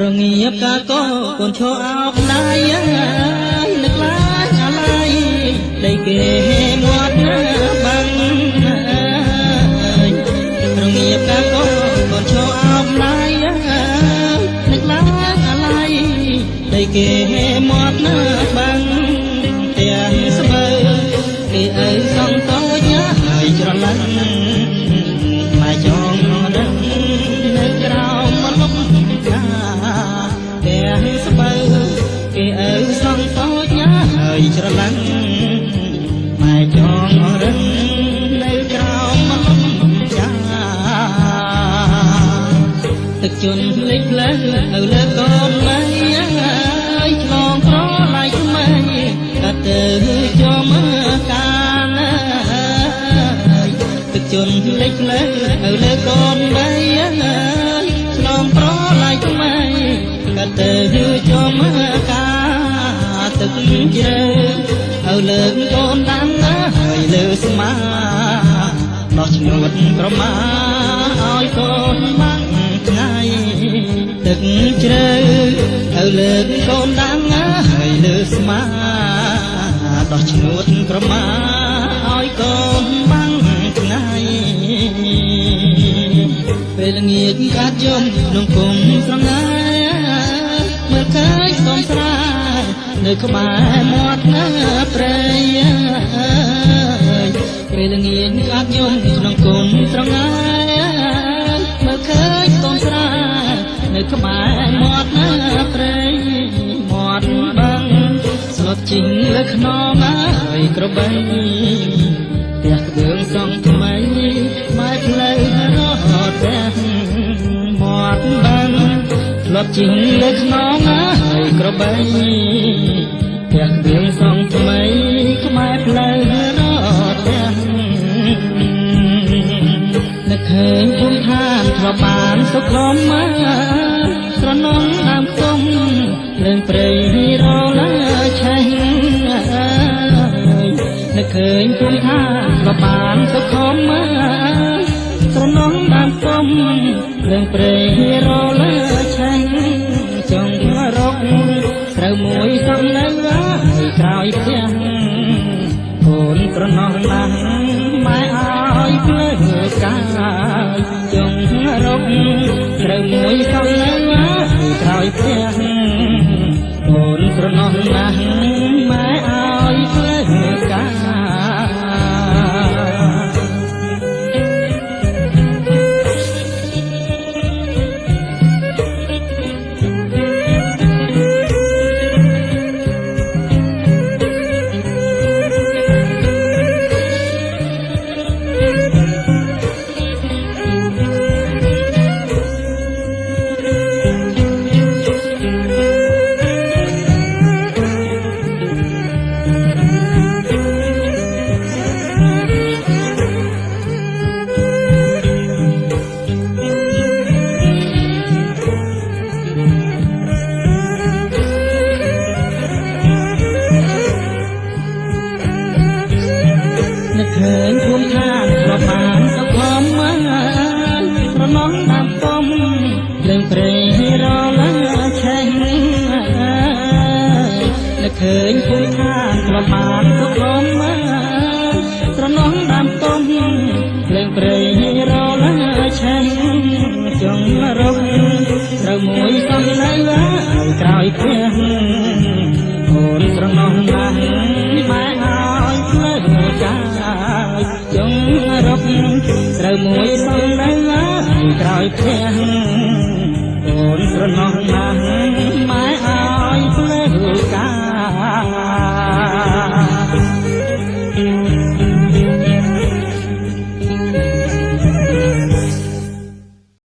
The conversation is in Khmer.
រងាបកាកកូនឈរអោបដៃនឹកឡាយអាឡ័យដីគេមាត់ណាបាំងរងាបកាកកូនឈរអោបដៃនឹកឡាយអាឡ័យដីគេមាត់ណាបាំងទាំងស្បូវគេឪសងតូចហើយច្រឡឹងម៉ែចងដឹងនៅក្រោមមលុបទាំងស្បូវគេឪសងតូចហើយច្រឡឹងម៉ែចងរឹងនៅក្រោមមលុបចាទឹកជន់លិចផ្លូវនៅលើកូនម៉ែហើយឆ្លងប្រឡាយថ្មីកាត់ទៅចំកានទឹកជន់លិចផ្លូវនៅលើកូនម៉ែហើយឆ្លងប្រឡាយថ្មីកាត់ទៅចំកាទឹកជ្រៅហើយលើកកូនដាំហើយលើស្មាដោះឈ្នួតប្រមាឲ្យកូនបាំងថ្ងៃទឹកជ្រៅហើយលើកកូនដាំហើយលើស្មាដោះឈ្នួតប្រមាឲ្យកូនបាំងថ្ងៃពេលល្ងាចកាត់យំក្នុងគុំស្រងាមើលឃើញសំស្រានៅក្បែរមាត់ណាព្រៃពេលល្ងាចកាត់យំក្នុងគុំស្រងាមើលឃើញសំស្រានៅក្បែរមាត់ណាព្រៃមាត់បាំងស្លុតជីងលើខ្នងហើយក្របីផ្ទះក្បឿងសង់ថ្មីម៉ែផ្លូវរត់ផ្ទះមាត់បាំងធ្លាប់ជីងលើខ្នងហើយក្របីផ្ទះក្បឿងសង់ថ្មីក្បែរផ្លូវរត់ផ្ទះនឹកឃើញភូមិឋានធ្លាប់បានសុខមស្រណងដើមខ្ទុំភ្លើងព្រៃរលាឆេះនឹកឃើញភូមិឋានធ្លាប់បានសុខមស្រណងដើមខ្ទុំភ្លើងព្រៃរលាឆេះចង់រកស្រូវមួយសំនៅហើយក្រោយផ្ទះកូនស្រណោះណាស់ម៉ែឲ្យភ្លើកាយចង់រកស្រូវមួយសំនៅហើយក្រោយផ្ទះកូនស្រណោះណាស់ម៉ែឲ្យភ្លើកាយនឹកឃើញភូមិឋានធ្លាប់បានសុខមស្រណងដើមខ្ទុំភ្លើងព្រៃរលាឆេះនឹកឃើញភូមិឋានធ្លាប់បានសុខមស្រណងដើមខ្ទុំភ្លើងព្រៃរលាឆេះចង់រកស្រូវមួយសំនៅហើយក្រោយផ្ទះកូនស្រណោះណាស់ម៉ែឲ្យភ្លើកាយចង់រកស្រូវមួយសំនៅហើយក្រោយផ្ទះកូនស្រណោះណា